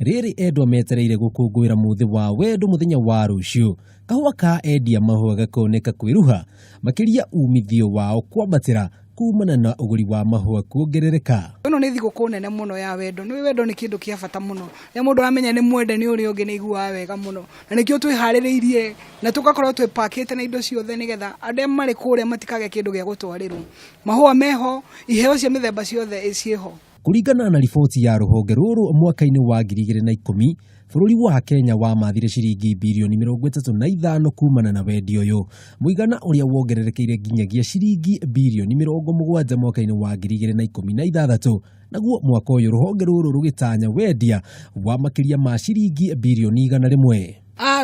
Rĩrĩ endwa metereire gũkũngũĩra mũthĩ wa wendo mũthenya wa rũciũ, kahũa ka endia mahũa gakoneka kwĩruha, makĩria umithio wao kwambatĩra kumana na ũgũri wa mahũa kuongerereka. Ĩno nĩ thigũkũ nene mũno ya wendo. Nĩ wendo nĩ kĩndũ kĩa bata mũno. Rĩrĩa mũndũ aramenya nĩ mwende nĩ ũrĩa ũngĩ nĩ aiguaga wega mũno. Na nĩkĩo twĩharĩrĩirie na tũgakorwo twĩpakĩte na indo ciothe nĩgetha arĩa marĩ kũrĩa matikage kĩndũ gĩa gũtwarĩrwo. Mahũa meho, iheo cia mĩthemba ciothe ciĩho. Kũringana na riboti ya rũhonge rũrũ mwaka-inĩ wa 2010, bũrũri wa Kenya wamathire ciringi birioni 35 kumana na wendia ũyũ, mũigana ũrĩa wongererekeire nginyagia ciringi birioni 70 mwaka-inĩ wa 2016, naguo mwaka ũyũ rũhonge rũrũ rũgĩtanya wendia wa makĩria ma ciringi birioni 100.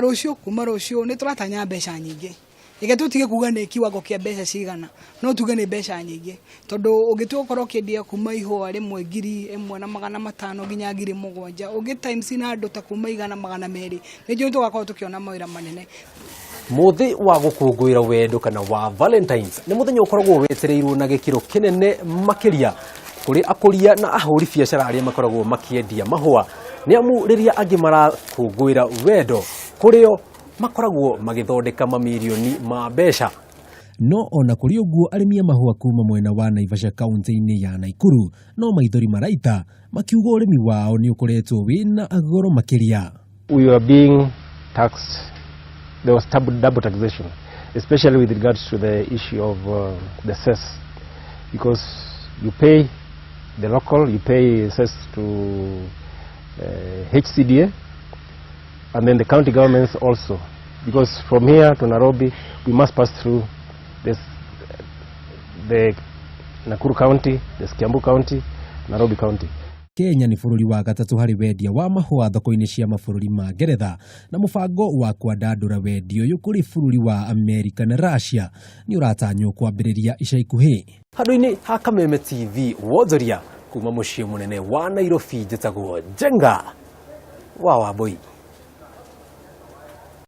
Rũciũ kuma rũciũ nĩ tũratanya mbeca nyingĩ. Reke tũtige kuga nĩ kiwango kĩa mbeca cigana, no tuge nĩ mbeca nyingĩ, tondũ ũngĩtua gũkorwo ũkĩendia kuma ihũa rĩmwe 1500 nginya 7000, ũngĩ times na andũ ta kuma 100, 200, nĩ njũĩ tũgakorwo tũkĩona mawĩra manene. Mũthĩ wa gũkũngũĩra wendo kana wa Valentines nĩ mũthenya ũkoragwo wetereirwo na gĩkĩro kĩnene makĩria kũrĩ akũria na ahũri biacara arĩa makoragwo makĩendia mahũa, nĩ amu rĩrĩa angĩ marakũngũĩra wendo kũrĩ o makoragwo magĩthondeka mamirioni ma mbeca. No ona kũrĩ ũguo arĩmi a mahũa kuma mwena wa Naivasha kaunti-inĩ ya Nakuru no maithori maraita makiuga ũrĩmi wao nĩ ũkoretwo wĩna goro makĩria. We were being taxed, there was double taxation, especially with regards to the issue of the cess, because you pay the local, you pay cess to HCDA, and then the county governments also, because from here to Nairobi, we must pass through the Nakuru County, the Kiambu County, Nairobi County. Kenya nĩ bũrũri wa gatatũ harĩ wendia wa mahũa thoko-inĩ cia mabũrũri ma Ngeretha, na mũbango wa kwandandũra wendia ũyũ kũrĩ bũrũri wa Amerika na Russia nĩ ũratanywo kwambĩrĩria ica ikuhĩ. Handũ-inĩ ha Kameme TV wonjoria kuma mũciĩ mũnene wa Nairobi, njĩtagwo Njenga wa Wambui.